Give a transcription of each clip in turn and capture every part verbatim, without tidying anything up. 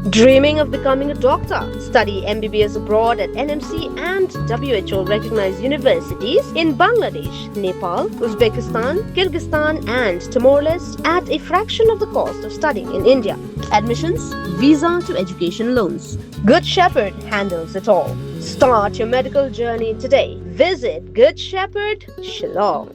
Dreaming of becoming a doctor? Study M B B S abroad at N M C and W H O recognized universities in Bangladesh, Nepal, Uzbekistan, Kyrgyzstan, and Timor Leste at a fraction of the cost of studying in India. Admissions, visa to education loans. Good Shepherd handles it all. Start your medical journey today. Visit Good Shepherd, Shillong.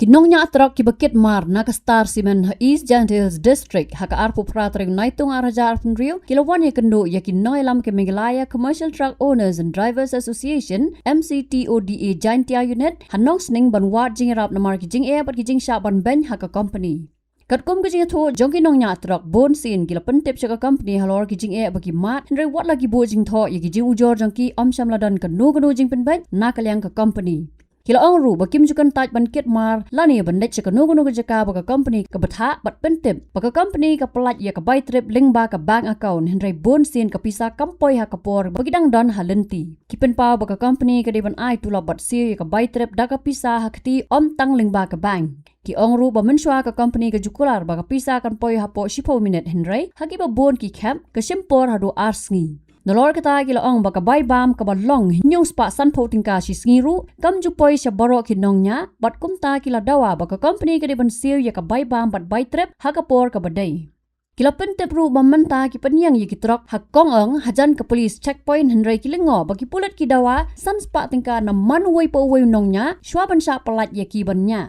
Ki nongñiah trok kiba kit mar na ka Star Cement ha East Jaintia Hills District ha ka arphew phra tarik Naitung ar hajar arphew hynriew ki la wan ïakynduh ïa ki nongïalam ka Meghalaya Commercial Truck Owners and Drivers Association, M C T O D A Jaintia Unit, ha Nongsning ban wad jingïarap namar ki jingeh bad ki jingshah ban beiñ ha ka company. Katkum ka jingïathuh jong ki nongñiah trok, bun sien ki la pyntip sha ka company halor ki jingeh ba ki mad, hynrei wat la ki buh jingthoh ïa ki jingujor jong ki, ym shym la don kano kano jingpynbeit na ka liang ka company. Ki la ong ruh ba kim ju kyntait ban kit mar lane ban leit sha kano kano ka jaka ba ka company ka bthah, bad pyntip ba ka company ka pyllait ïa ka bai trip lyngba ka bank account, hynrei bun sien ka pisa kam poi ha ka por ba ki dang don ha lynti. Ki pynpaw ba ka company ka dei ban ai tulop bad siew ïa ka bai trip da ka pisa ha kti, ym tang lyngba ka bank. Ki ong ruh ba mynshuwa ka company ka ju kular ba ka pisa kan poi hapoh shiphew minit, hynrei ha kiba bun ki khep ka shim por haduh ar sngi. Nalor kata ki la ong ba ka bai bam kaba long hynñiew spah sanphew tyngka shi sngi ruh kam ju poi sha baroh ki nongñiah, bad kumta ki la dawa ba ka company ka dei ban siew ïa ka bai bam bad bai trip ha ka por kaba dei. Ki la pyntip ruh ba mynta ki pynïeng ïa ki trok ha Kong Ong hajan ka police checkpoint, hynrei ki lyngngoh ba ki pulit ki dawa san spah tyngka na man uwei pa uwei u nongñiah shuwa ban shah pyllait ïa ki ban ñiah.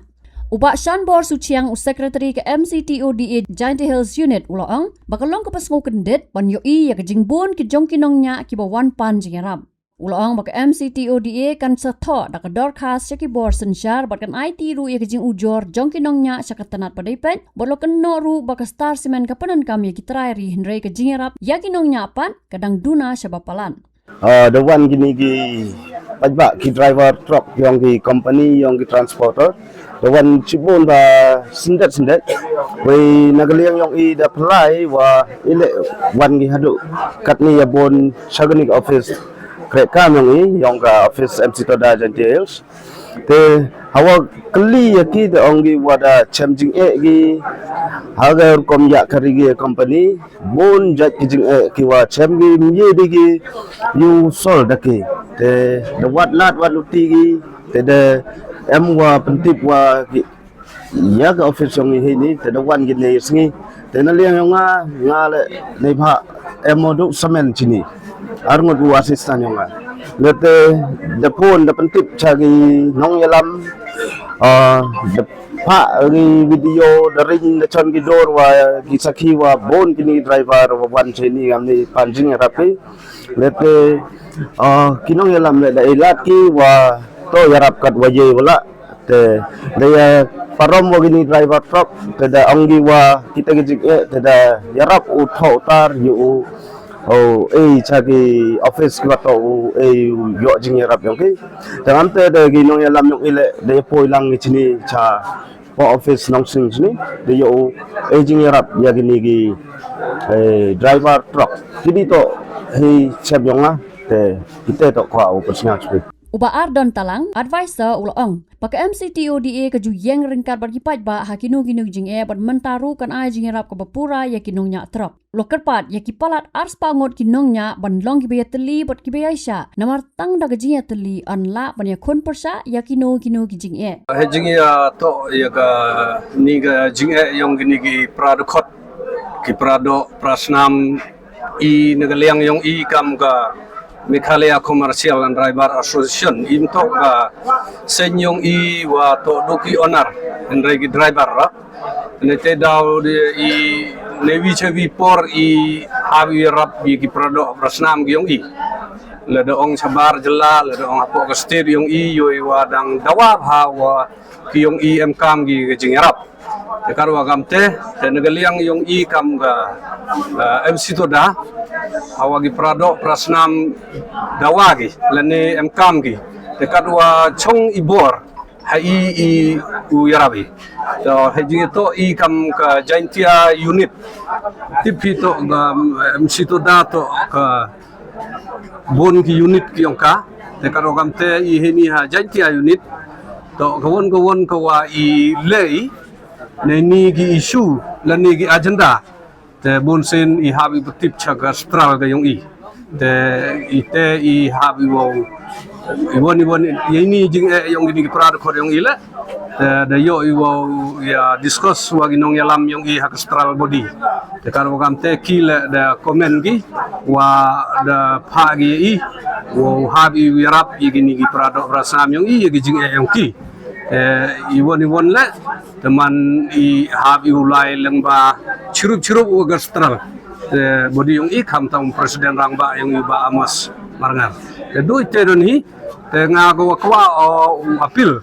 U Bah Shanbor Suchiang, u secretary ka M C T O D A Jaintia Hills Unit, u la ong ba ka long kaba sngewkyndit ban ïohi ïa ka jingbun ki jong ki nongñiah kiba wan pan jingïarap. U la ong ba ka M C T O D A kan sa thoh da ka dorkhas sha ki bor synshar bad kan aiti ruh ïa ka jingujor jong ki nongñiah sha ka tnat ba dei peit, bad u la kynnoh ruh ba ka Star Cement ka pyndonkam ïa ki trai ri, hynrei ka jingïarap ïa ki nongñiah pat ka dang duna sha ba palat. Ah, da wan kine ki paidbah, ki driver truck ïong ki company, ïong ki transporter, da wan shibun ba syndet syndet. Wei na ka liang ïong i da pynlait wa i leh wan ki haduh katne ïa bun sha kane ka office kreh kam ïong i, ïong ka office M C Toda Jaintia Hills. Te hawa kylli ïa ki, te ong ki wa da chem jingeh ki ha ka rukom ïa ka ri ki company. Bun jait ki jingeh ki wa chem ki, ym ye de ki ïoh sol da ki. Te da wat lad wat luti ki, te da em wa pyntip wa ki ïa ka office ïong i hi ni, te da wan ki ne sngi. Te na liang ïong nga, nga le ne bha em mo du samen chini. Ar ngut u assistant ïong nga. Le te da phone da pyntip cha ki nongïalam, ah, da pha ki video, da ring da chon ki dor wa ki sakhi wa bun kini driver wa wan chini ngam ni pan jingïarap ki. Le te, ah, ki nongïalam le da ilat ki wa to ïarap kat wa ye wala. Te da ïa parom wa kini driver truck, te da ong ki wa kita ki jingeh, te da ïarap u thoh utar ïa u, u, eh, cha ki office ki wa to u, eh, u ïoh jingïarap ïong ki. Te ngam te da ki nongïalam ïong i le da ïa poi lang ki chini cha pa office Nongsning chini, da ïoh u, eh, jingïarap ïa kini ki, eh, driver truck. Kini to hi chem ïong nga, te kita to kwa u persnya chini. U Bah Ardon Talang, advisor, u la ong ba ka M C T O D A ka ju ïeng ryngkat bad ki paidbah ha kino kino ki jingeh, bad mynta ruh kan ai jingïarap kaba pura ïa ki nongñiah trok. U la kyrpad ïa ki palat ar spah ngut ki nongñiah ban long kiba ïatylli bad kiba ïaishah, namar tang da ka jingïatylli yn lah ban ïakhun pyrshah ïa kino kino ki jingeh. Hei jingïathoh ïa kani ka jingeh ïong kini ki para dkhot, ki para doh para snam, i na ka liang ïong i kam ka Meghalaya Commercial and Driver Association, i mynta ka seng ïong i wa to du ki owner, hynrei ki driver ra. Ne te daw de i ne wi che wi por i ha wi rap wi ki para doh para snam ki ïong i. Lada ong shabar jylla, lada ong hapoh ka state ïong i, ïoh i wa dang dawa bha wa ki ïong i em kam ki ka jingïarap. Te kat wa kam te, te na ka liang ïong i kam ka, eh, M C Toda, hawa ki para doh para snam dawa ki lane em kam ki. Te kat wa chong i bor ha i, i u ïarap i. To ha jingïathoh i kam ka Jaintia unit. Tip hi to ka, em, M C Toda to ka bun ki unit ki ïong ka. Te kat wa kam te i hi ni ha Jaintia unit. To ka won ka won ka wa i lei ne ni ki issue lane ki agenda. Te bun sien i hap i pyntip sha ka sentral ka yong i. Te i te i hap i wow i wan i wan i ni jing e yong i ni ki para dkhot yong i le. Te da yo i wow ya discuss wa ki nongyalam yong i ha ka sentral body. Te kar wa kam te ki le da comment ki wa da pha ki i wow hap i yarap i ki ni ki para dok para snam yong i ya ki jing e yong ki. Eh, i wan i wan le, te man i hap i u lai leng ba chirup chirup u ka sentral. Eh, body yong i kham tam president rang ba yong i ba Amos Marngar. Te dui te don hi, te nga ko wa kwa o u appeal.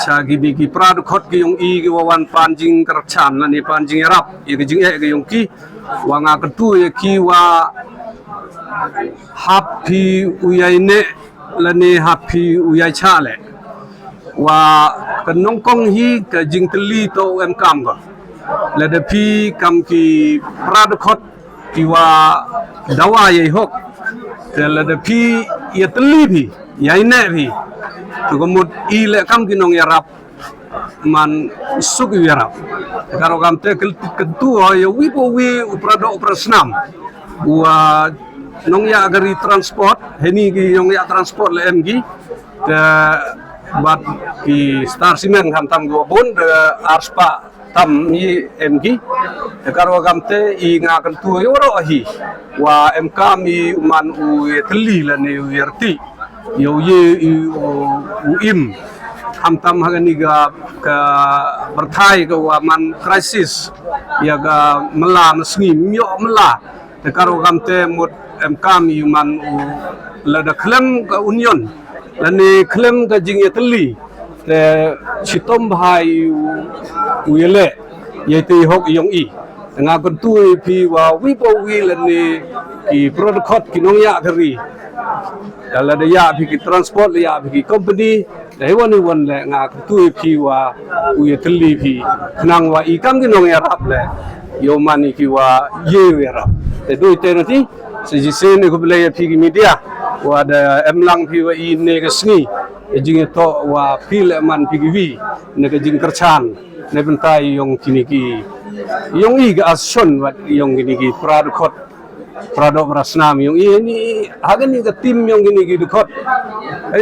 Sha ki ni ki para dkhot ki yong i ki wa wan pan jing kyrchan la ni pan jing yarap, i ki jing e ki yong ki. Wa nga kyntu ya ki wa hap phi u yai ne la ni hap phi u yai cha le. Wa ka nongkong hi ka jingtylli to em kam ko. Lada phi kam ki para dkhot ki wa dawa yai hok. Te lada phi ya tylli phi, yai ne phi. Tu ka mut i le kam ki nongyarap man suk i yarap. Karo kam te kyntu ho ya wi po wi u para dok para snam. Wa nongya ka ri transport, heni ki nongya transport le em ki. Te bad ki Star Cement kham tam ki wa bun, de arspah tam i em ki. Te kar wa kam te i nga kyntu i waro hi. Wa em kam i u man u ye tylli la ni u ye rti. Yo ye i u, u im. Kham tam ha ka ni ka, ka berthai ka wa man crisis. Ya ka mela mesngi myo mela. Te kar wa kam te mut em kam i man u la da khlem ka union. La ni khlem ka jing ya tylli. Te chitom bha i u, u ya le. Ya te hok yong i. Nga kyntu i phi wa wi po wi la ni ki para dkhot ki nongya ka ri. Da la da ya phi ki transport, la ya phi ki company. Da i wan i wan le nga kyntu i phi wa u ya tylli phi. Khnang wa i kam ki nongyarap le. Yo man i ki wa ye u yarap. Te dui te na ti. Sa ji sen i ko bele ya phi ki media. Wa da em lang phi wa i ne ka sngi. E jing to wa phi le man phi ki wi. Ne ka jing kyrchan. Ne bynta yong kini ki. Yong i ka action wa yong kini ki para dkhot. Para dok para snam yong i ni ha ka ni ka tim yong kini ki dkhot.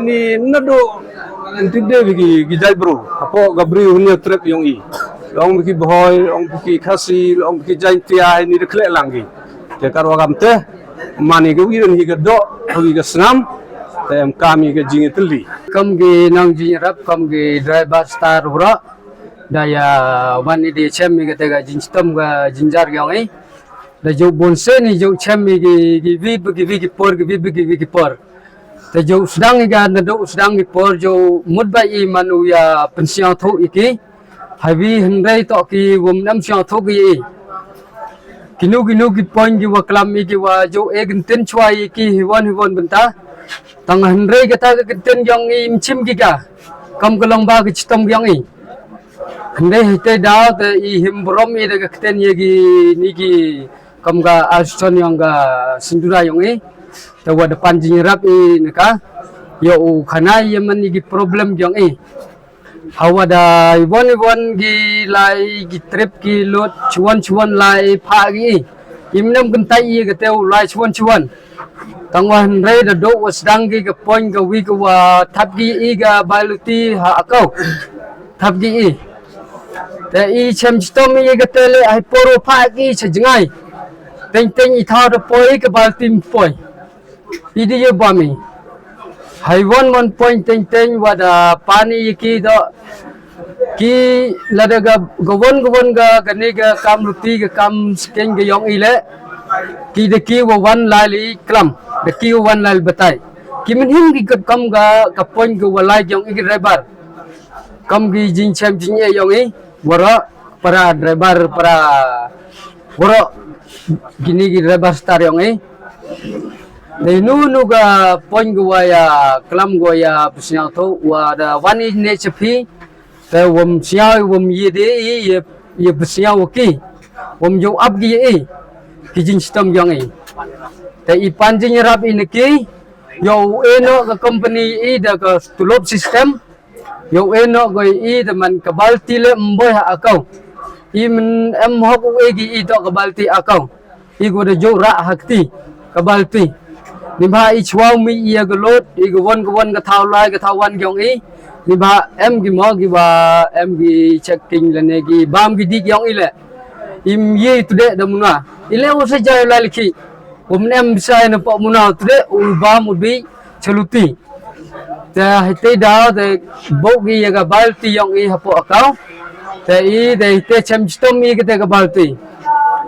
Ni na do nti de ki, ki jai bro. Apo ka bri hun ya trep yong i. Long ki Bhoi, long ki Khasi, long ki Jaintia, ni de khlek lang ki. Te kar wa kam te, mani ka wi don hi ka dok, ka wi ka snam, te em kam i ka jing i tylli. Kam ki nang jing rap, kam ki driver star wura. Da ya wan i de chem i ka te ka jing chitom ka jing jar yong i. Da jo bun sen i jo chem i ki, ki wi, ki wi ki por, ki wi, ki wi ki por. Te jo sdang i ka na do sdang ki por jo mut ba i man u ya pensiang tho i ki. Hai wi hynrei to ki wom nam siang tho ki i. Kinu kinu ki point ki wa klam i ki wa jo e gintin chwa i ki hi wan hi wan bynta. Tang hynrei kata ka gintin yong i mchim ki ka. Kam ka long ba ka chitom yong i. Hynrei hi te daw te i him brom i da ka gintin ye ki ni ki kam ka action yong ka sindura yong i. Te wa da pan jing rap i na ka. Yo u khana ye man i ki problem yong i. Hawa da i wan i wan ki lai ki trip ki lut chuan chuan lai pha ki i. Im nam kan tai i ka teu lai chuan chuan. Tang wa hynrei da do wa sdang ki ka point ka wi ka wa thap ki i ka bailuti ha akau. Thap ki i. Te i chem chitom i ka te le hai poro pha ki cha jngai. Teng teng i thaw da poi ka bailuti poi. I di ye bami. Hai wan wan point teng teng wa da pani ye ki do. Ki lada ga gawon gawon ga kane ga kam ruti ga kam skeng ga yong i le. Ki da ki wa wan lai li klam. Da ki wa wan lai batai. Ki min him ki kam ga ka point ga wa lai yong i ki driver. Kam ki jing chem jing e yong i. Wara para driver para wara kini ki driver star yong i. Dei nu nu ga point ga wa ya klam ga wa ya psiang tho wa da wan i ne chepi. Te wom siaw wom ye de i ye, ye besiaw ki. Wom yo ap ki ye i. Ki jing chitom yong i. Te i pan jing rap i ne ki. Yo e no ka company i da ka tulop system. Yo e no ko i da man ka balti le mboi ha akau. I men em hok u e ki i toh ka balti akau. I ko da jok rah ha kti ka balti. Ni ba i chwa mi i ya ka load, i ka wan ka wan ka thaw lai ka thaw wan ki yong i. Ni ba em ki mo ki ba em ki checking lane ki bam ki dik yong i le. Im ye tu de da muna. I le u sa jai lai liki. U men em sa na pok muna tu de u bam u bi chaluti. Te hite daw te bok ki ya ka balti yong i hapoh akau. Te i te hite chem chitom i kate ka balti.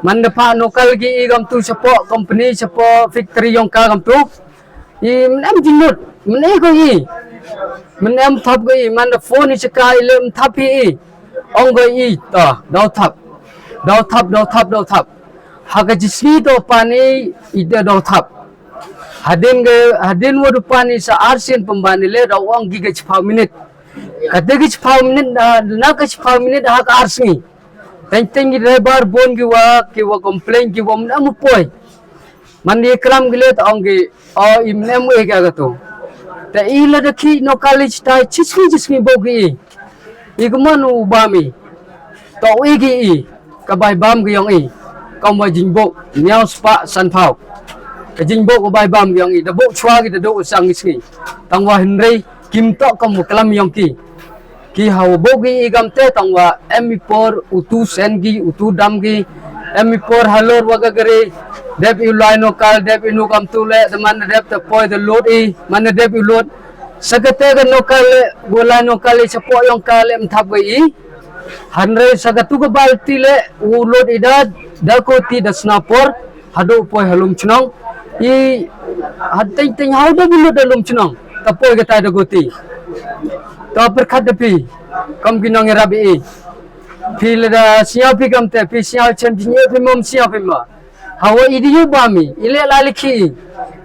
Man da pha nokal ki i kam tu chapoh company chapoh factory yong ka kam tu. I men em jinut men e ko i. Men em thap ko i man da phone i chaka i le em thap i i. Ong ko i to daw thap. Daw thap daw thap daw thap. Ha ka jisni to pani i te daw thap. Hadin ke hadin wa du pani sa arsin pembani le daw ong ki ke chipau minit. Kate ki chipau minit na na ke chipau minit ha ka arsngi. Teng teng ki driver bon ki wa ki wa complain ki wa mna mu poi. Man di kram ki le ta ong ki o i mna mu e ka ka tu. Ta i la da ki no kali chitai chisngi chisngi bo ki i. I ka man u bam i. To i ki i ka bai bam ki yong i. Kam wa jingbok niaw spa san pau. Ka jingbok ka bai bam ki yong i da bok chwa ki da do u sang ki sngi. Tang wa hynrei kim to kam wa klam yong ki. Ki ha wa bok ki i kam te tang wa em i por u tu sen ki u tu dam ki. Em i por halor wa ka gari. Dep i lai no kal dep i nu kam tu le da man dep ta poi da lot i man dep i lot. Sa kate ka nokal le, gulai nokal le chapoh yong ka le mthap ga i. Hanre sa katu ka balti le u lot i da da ko ti da snapor hadu poi halum chnong. I hat teng teng hau da bulut da lum chnong. Ta poi ka tai da ko ti. Ta perkhat da pi kam ki nong i rap i. Pi le da siaw pi kam te pi siaw chem pi nye pi mom siaw pi ma. Hawa i di yu bami i le la likhi i.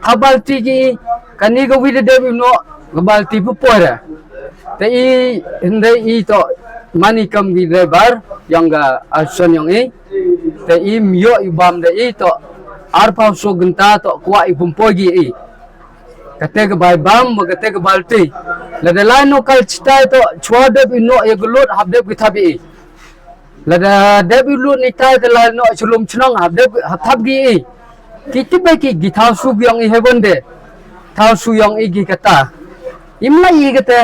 Ha balti ki i kani ka wi da dep i no ka balti pu pora. Te i hynre i to mani kam ki driver yong ka ason yong i. Te i myo i bam da i to arpau so genta to kwa i pumpoi gi i. Kate ka bai bam ma kate ka balti. La da lai no kal chitai to chwa dep i no ya gulut hap dep ki thap i. Lada dep i lut ni tai te la no chulum chnong ha dep ha thap gi i. Ki tip ba ki gi thau su gi yong i he bonde. Thau su yong i gi kata. Im la i kate.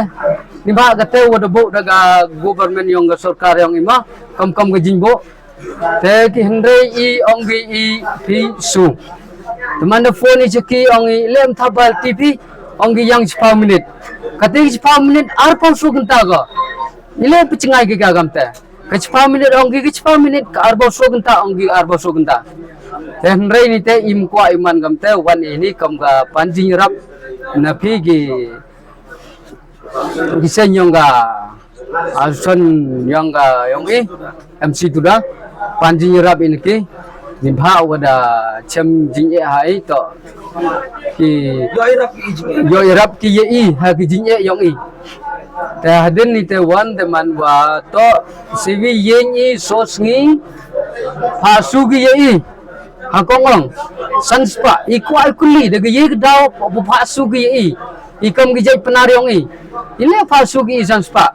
Ni ba kate wa da bo da ga government yong ga sorkar yong i ma. Kam kam ga jingbo. Te ki hynre i ong gi i phi su. Teman da phone i cheki ong i lem thap bal T V ong gi yang chipau minit. Kate chipau minit arpau su genta ga. I le pechengai gi ga gam te. Ka chipau minit ong ki ka chipau minit ka arbau so genta ong ki arbau so genta. Te hynrei ni te im kwah iman kam te wan ini kam ka panjing rap na phi ki ki sen yong ka ason yong ka yong i M C tu da panjing rap ini ki ni bha wa da chem jing e hai to ki yo i rap ki ye i ha ki jing e yong i. Te hadin ni te wan te man wa to siwi yeng i so sngi pha su ki ye i ha kong ong san spa i kwai kuli de ki ye ki dau bu pha su ki ye i i kam ki jai penar yong i i le pha su ki i san spa.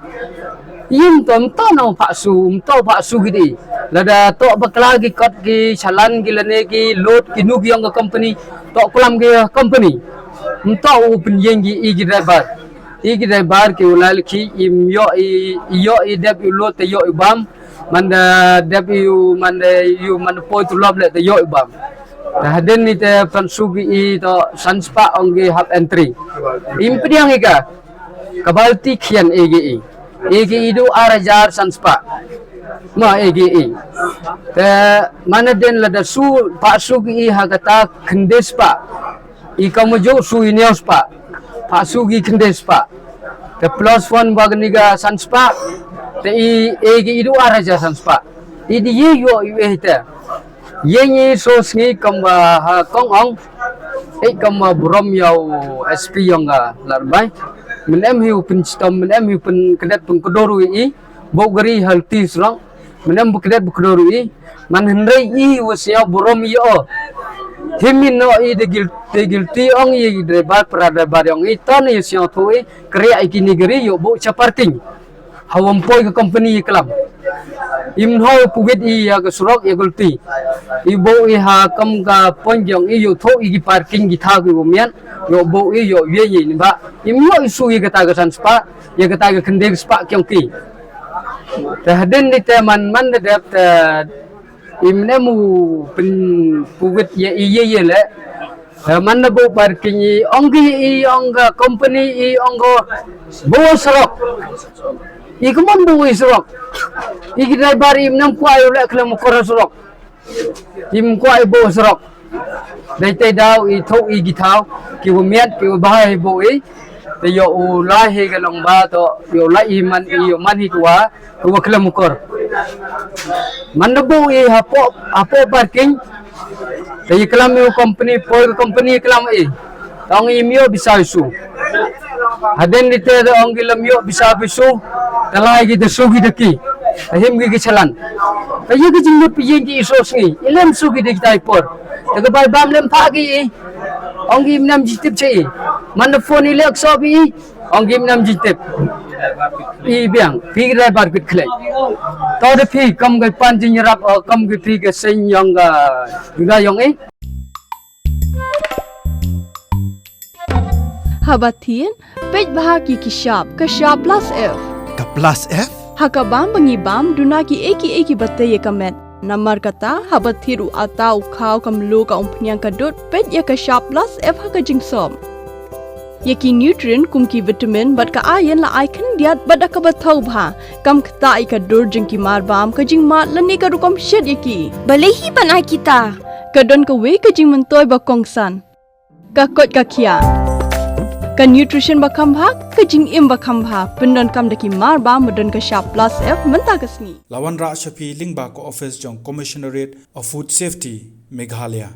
Im to mto na pha su mto pha su ki di lada to bakla ki kot ki chalan ki lane ki lot ki nu ki yong ka company to kulam ki company. Mto u pen yeng ki i ki driver. I ki dai bar ki u lai liki i myo i yo i dep i lut te yo i bam. Man da dep i u man da i u man da poi tu lop le te yo i bam. Te hadin ni te pan su ki i to san spa ong ki hap entry. Im pediang i ka ka balti khian e ki i e ki i du ar hajar san spa. Ma e ki i te man da den la da su pa su ki i ha kata khende spa. I ka muju su i niaw spa. Pha su gi khende spa. Te plus one ba gni ga san spa. Te i e gi idu ara ja san spa. I di ye yo i e te. Ye ngi so sngi kam ba ha kong ong. E kam ba burom yau S P yong ga larbai. Men em hi u pen chitom men em hi u pen kedet pen kedoru i. Bok gari hal ti srong. Menem bukdet bukdoru i man hynrei i wa siaw burom i o. Him i no i de gil de gil ti ong i driver pra driver ong i ton i siaw thu i kria i kini gari yo bu cha parking. Hawam poi ka company i klam. Im nho puwit i ya ka surok ya ka luti. I bok i ha kam ka pon jong i yoh thoh i ki parking ki thaw ki wa miat. Yoh bok i yoh ye ye ni ba. Im yoh i su i kata ka san spah, ya kata ka khyndai spah kyong ki. Te hadin ni te man man da dep te im ne mu pyn puwit ya i ye ye le. Eh, man na bok parking i, ong ki i, ong ka company i, ong ko bok surok. I kumon bok i surok. I ki driver i mnam kwah i u leh khlem kor surok. Im kwah i bok surok. Dei te daw i thoh i ki thaw, ki wa miat, ki wa bha i bok i. Te yoh u lai hi ka long ba to, yoh lai i man i, yoh man hi kwa. Wa khlem u kor. Man da bok i hapoh, hapoh parking. Te i klam i u company, poi ka company i klam i. Tang i im yoh pisa i su. Hadin di te ong ki lem yoh pisa i su. Te lai ki te su ki te ki. Te him ki ki chalan. Te i ki jingmut pi i ki i so sngi. I lem su ki te ki tai por. Te ka bai bam lem pha ki i. Ong ki im nam jitip che i. Man da phone i lek so ki i. Ong ki im nam jitip. I biang, phi ki driver kit khlei. To da phi kam ka pan jingrap, uh, kam ka phi ka seng yong ka juda yong i. Haba thin, peit bha ki ki shap, ka shap plus F. Ka plus F? Ha ka bam ba ngi bam, duna ki e ki e ki ba te ya ka met. Namar kata, haba thir u ata u khaw ka mluh ka umphniang ka dud, peit ya ka shap plus F ha ka jingsop. Ya ki nutrient kum ki vitamin bad ka iron la ai khyndiat bad da kaba thaw bha. Kam ktah i ka dur jong ki mar bam ka jingmad lane ka rukom shet ya ki. Balei hi ban ai kita? Ka don kawei ka jingmyntoi ba kongsan. Ka koit ka khiah. Ka nutrition ba kham bha, ka jingim ba kham bha. Pyndonkam da ki mar bam ba don ka shap plus F mynta ka sngi. La wanrah sha phi lyngba ka office jong Commissionerate of Food Safety, Meghalaya.